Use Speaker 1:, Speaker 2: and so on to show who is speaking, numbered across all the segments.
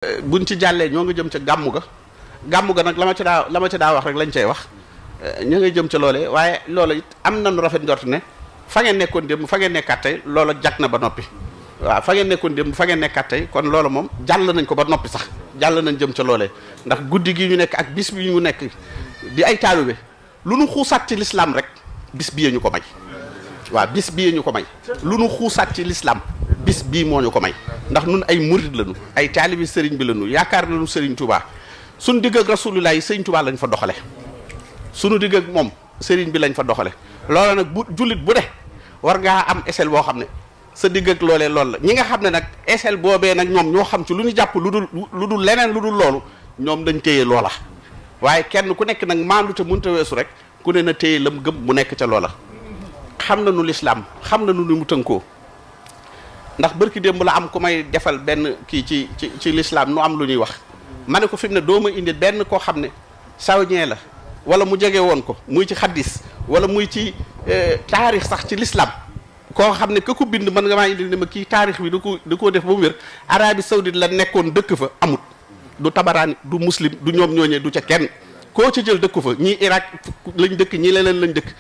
Speaker 1: buñ ci jàllee ñoo nga jëm ca gàmmu ga nag la ma ca daa wax rek lañ cay wax ña ngay jëm ca loolee waaye loola it am nañu rafet njort ne fa ngeen nekkoon démb fa ngeen nekkaat tey loola jag na ba noppi waaw fa ngeen nekkoon démb fa ngeen nekkaat tey kon loola moom jàll nañ ko ba noppi sax jàll nañ jëm ca loolee ndax guddi gi ñu nekk ak bis bi ñu nekk di ay taalibe lu nu xuusaat ci lislaam rek bis bii ñu ko may waaw bis bii ñu ko may lu nu xuusaat ci lislaam bis bii moo ñu ko may ndax nun ay murid lañu ay taalibi sëriñ bi lañu yaakaar nañu sëriñ Touba suñu digg ak rasulullah yi sëriñ Touba lañ fa doxale suñu digg ak moom sëriñ bi lañ fa doxale loola nag bu jullit bu ne war ngaa am échelle boo xam ne sa digg ak loolee loolu la ñi nga xam ne nag échelle boobee nag ñoom ñoo xam ci lu ñu jàpp lu dul leneen lu dul loolu ñoom dañ téye loola waaye kenn ku nekk nag maandu te mënta weesu rek ku ne na téye lam gëm mu nekk ca loola xam nañu lislaam xam nañu ni mu tënkoo ndax bërki démb la am ku may defal benn kii ci lislaam nu am lu ñuy wax ma ne ko fi mu ne doo ma indi benn koo xam ne saoudien la wala mu jege woon ko muy ci xaddis wala muy ci taarix sax ci lislaam koo xam ne ka ko bind mën nga maa indi ne ma kii taarix bi da koo def ba mu wér Arabie Saoudite la nekkoon dëkk fa amut du tabaraani du muslim du ñoom ñooñee du ca kenn koo ca jël dëkku fa ñii Irak lañ dëkk ñii leneen lañ dëkk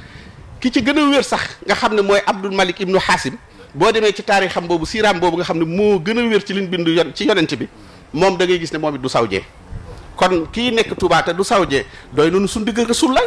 Speaker 1: ki ci gën a wér sax nga xam ne mooy Abdul Malik ibnu Hasim boo demee ci taarixam boobu siiraam boobu nga xam ne moo gën a wér ci liñ bindu ci yonent bi moom da ngay gis ne moom it du sawjee kon kii nekk Touba te du sawjee doy nañu suñu digg Rasul la